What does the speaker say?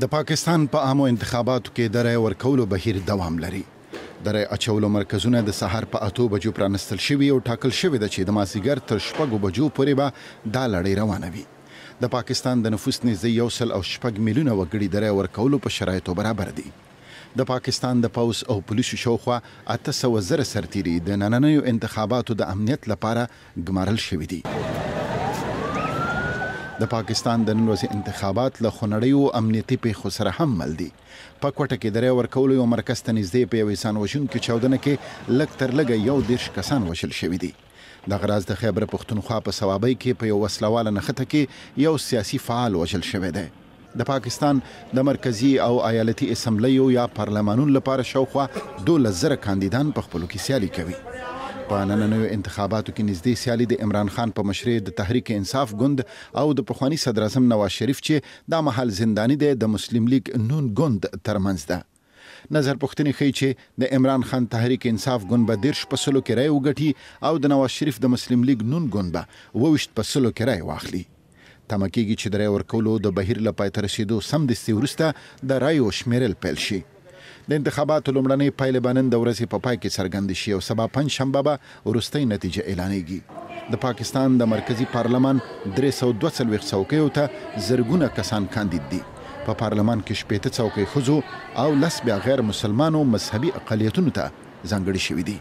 د پاکستان په عامو انتخاباتو کې د رای ورکولو بهیر دوام لري. د رای اچولو مرکزونه د سهار په اتو بجو پرانستل شوي او ټاکل شوې ده چې د مازدیګر تر شپږو بجو پورې به دا لړۍ روانه وي. د پاکستان د نفوس نږدې 106 میلیونه وګړي د رای ورکولو په شرایطو برابر دي. د پاکستان د پوځ او پولیسو شاوخوا 800 زره سرتیري د نننیو انتخاباتو د امنیت لپاره ګمارل شوي دي. د پاکستان د نن ورځې انتخابات له خونړیو امنیتي پېښو سره هم مل دي. په کوټه کې د رای ورکولو یو مرکز ته نږدې په یوې ځان وژونکې چاودنه کې لږ تر لږه 31 کسان وژل شوي دي. دغه راز د خیبر پښتونخوا په صوابۍ کې په یو وسله واله نښته کې یو سیاسي فعال وژل شوی دی. د پاکستان د مرکزي او ایالتي اسمبلیو یا پارلمانونو لپاره شاوخوا 12 زره کاندیدان په خپلو کې سیالي کوي. په نننیو انتخاباتو کې نږدې سیالي د عمران خان په مشرۍ د تحریک انصاف ګوند او د پخواني صدراعظم نواز شریف چې دا مهال زنداني دی د مسلم لیګ نون ګوند ترمنځ ده. نظر پوښتنې ښيي چې د عمران خان تحریک انصاف ګوند به 30 په سلو کې رایې وګټي او د نواز شریف د مسلم لیګ نون ګوند به 27 په سلو کې رایې واخلي. تمه کېږي چې د رایې ورکولو د بهیر له پای ته رسېدو سمدستي وروسته د رایو شمېرل پیل شي. د انتخاباتو لومړنۍ پایلې به نن د ورځې په پای کې څرګندې شي او سبا پنجشنبه به وروستۍ نتیجه اعلانېږي. د پاکستان د مرکزي پارلمان 342 څوکیو ته زرګونه کسان کاندید دي. په پارلمان کې 60 څوکۍ ښځو او 10 بیا غیر مسلمانو مذهبي اقلیتونو ته ځانګړې شوې دي.